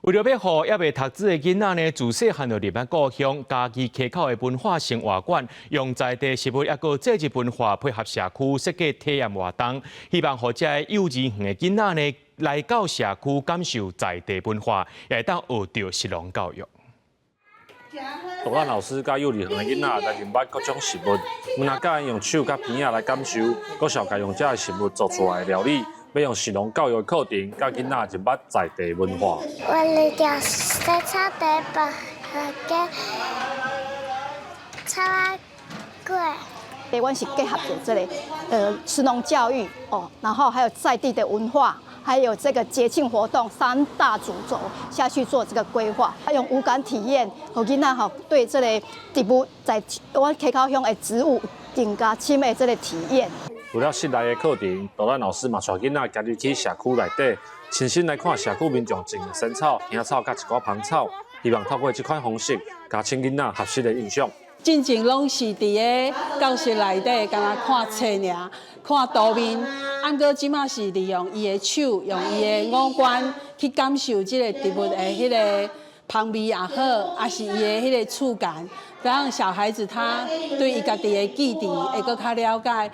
為著欲予猶未讀書的囡仔呢，自細漢就認捌故鄉嘉義溪口的文化生活館，用在地食物抑閣節日文化配合社區設計體驗活動，希望予遮幼稚園的囡仔呢來到社區感受在地文化，也會當學著食農教育。導覽老師佮幼兒園的囡仔來認捌各種食物，毋但教𪜶用手佮鼻仔來感受，閣紹共用遮的食物做出來的料理，欲用食農教育的課程，佮囡仔認捌在地文化。我來條洗草地白個草仔粿。對，阮是結合著這个食農教育哦，然後還有在地的文化，還有這個節慶活動三大主軸下去做這個規劃，用五感體驗，予囡仔吼對這個植物在阮溪口鄉的植物更加深的這個體驗。除了室內的課程，導覽老師嘛帶囡仔行入去社區內底，親身來看社區民眾種的仙草、香草佮一寡芳草，希望透過這款方式，加深囡仔學習的印象。進前攏是佇个教室內底，干焦看冊爾，看圖面。啊，毋過這馬是利用伊的手，用伊的五官去感受這个植物的彼个芳味也好，抑是伊的彼个觸感，讓小孩子他對伊家己的記憶會閣較了解。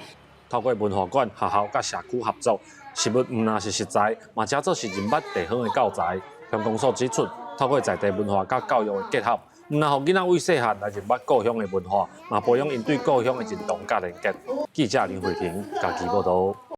透過文化館、學校佮社區合作，食物毋但是食材，嘛成做是認捌地方的教材。鄉公所指出，透過在地文化佮教育的結合，毋但予囡仔為細漢來認捌故鄉的文化，嘛培養𪜶對故鄉的認同佮連結。記者林慧婷嘉義報導。